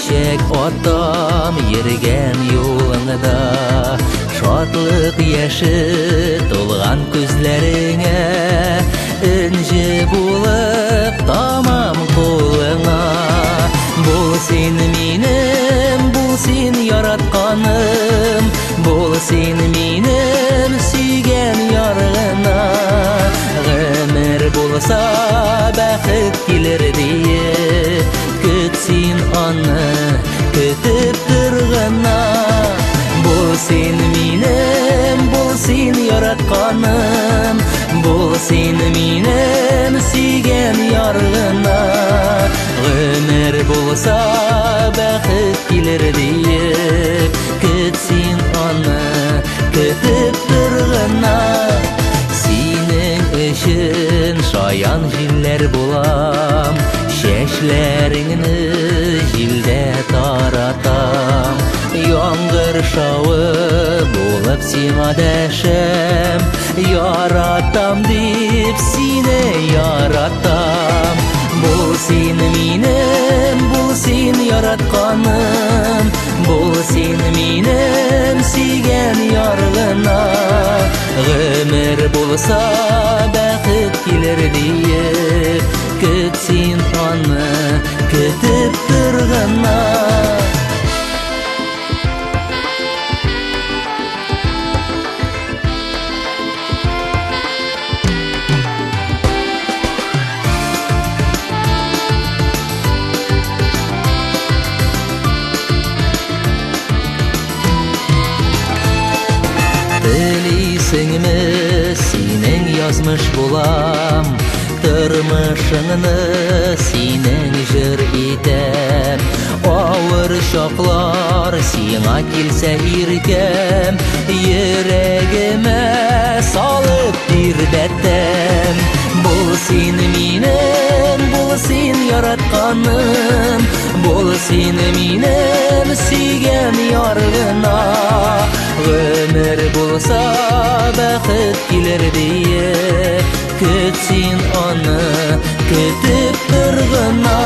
Чәчәк атам йөргән юлыңда, Шатлык яше тулган күзләреңә, Энҗе булып тамам кулыңа. Бул син минем, бул син яратканым, Бул син минем сөйгән яргына. Гомер булса, бәхет килер диеп, Көт син аны, көтеп тор гына. Бул син минем, бул син яратканым, Бул син минем сөйгән яргына. Гомер булса, бәхет килер диеп, Көт син аны, көтеп тор гына. Синең өчен шаян җилләр булам, Чәчләреңне җилдә таратам. Яңгыр шавы булып сиңа дәшәм, Яратам дип сине яратам. Бул син минем, бул син яратканым, Бул син минем сөйгән яргына. Гомер булса, бәхет килер диеп, Көт син аны, көтеп тор гына. Телисеңме, синең язмыш булам, Тормышыңны синең җыр итәм. Авыр чаклар сиңа килсә иркәм, Йөрәгемә салып тирбәтәм. Бул син минем, бул син яратканым, Бул син минем сөйгән яргына. Гомер булса, бәхет килер диеп, Көт син аны, көтеп тор гына.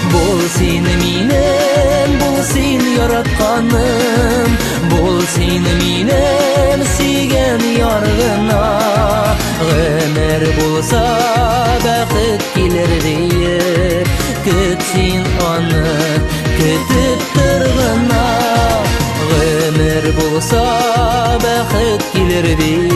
Бул син минем, бул син яратканым, Бул син минем сөйгән яргына. Гомер булса, бәхет килер диеп, Көт син аны, көтеп тор гына. Гомер булса, бәхет килер диеп,